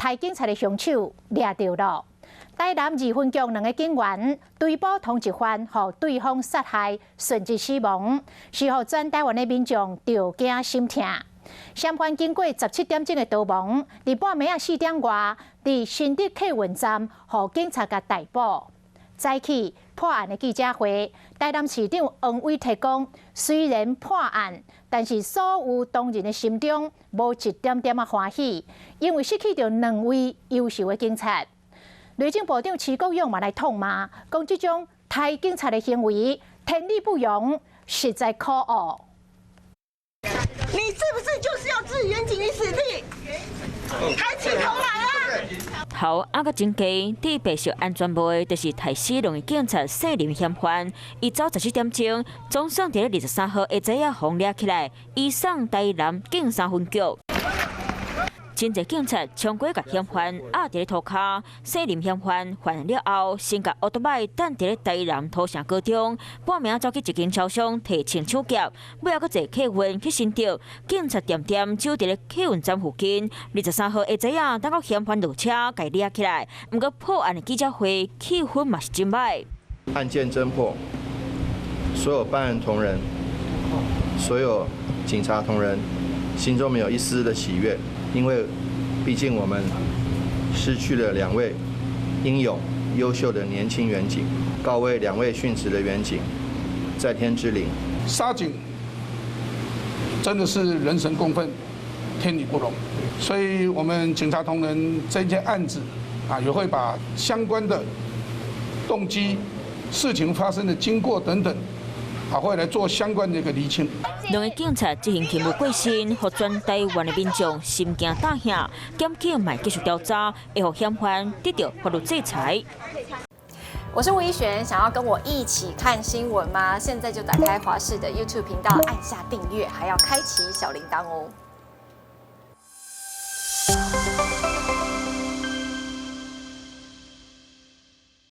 刣警察的兇手掠著囉。台南二分局兩个警員追捕通緝犯，予對方殺害，順致死亡，是予全台灣的民眾著驚心痛。嫌犯經過17點鐘的逃亡，佇半暝仔4點外，佇新竹客運站，予警察共逮捕。早起破案的記者會，台南市長黃偉哲講，雖然破案，但是所有同仁的心中無一點點仔歡喜，因為失去著兩位優秀的警察。內政部長徐國勇嘛來痛罵，講這種刣警察的行為天理不容，實在可惡。你是不是就是要置員警於死地？抬起頭來啊！頭壓閣真低，戴白色安全帽的，就是刣死兩个警察姓林嫌犯。伊走17點鐘，總算佇咧23號下晝仔予掠起來，移送台南警三分局。真濟警察衝過共嫌犯壓佇咧塗跤，姓林嫌犯犯案了後，先共歐多擺等佇咧台南土城高中，半暝走去一間超商提槍搶劫，尾仔閣坐客運去新竹，警察恬恬守佇咧客運站附近。23號下晝仔，等到嫌犯落車，共掠起來。毋過破案的記者會氣氛嘛是真歹。案件偵破，所有辦案同仁，所有警察同仁，心中沒有一絲的喜悅。因為畢竟我們失去了兩位英勇、優秀的年輕員警，告慰兩位殉職的員警在天之靈。殺警真的是人神共憤，天理不容，所以我們警察同仁這件案子啊，也會把相關的動機、事情發生的經過等等，啊，會來做相關的一個釐清。兩个警察執行勤務過身，予全台灣的民眾心驚膽嚇。檢警嘛繼續調查，會予嫌犯得到法律制裁。我是吳怡璇，想要跟我一起看新聞嗎？現在就打開華視的 YouTube 頻道，按下訂閱，還要開啟小鈴鐺哦。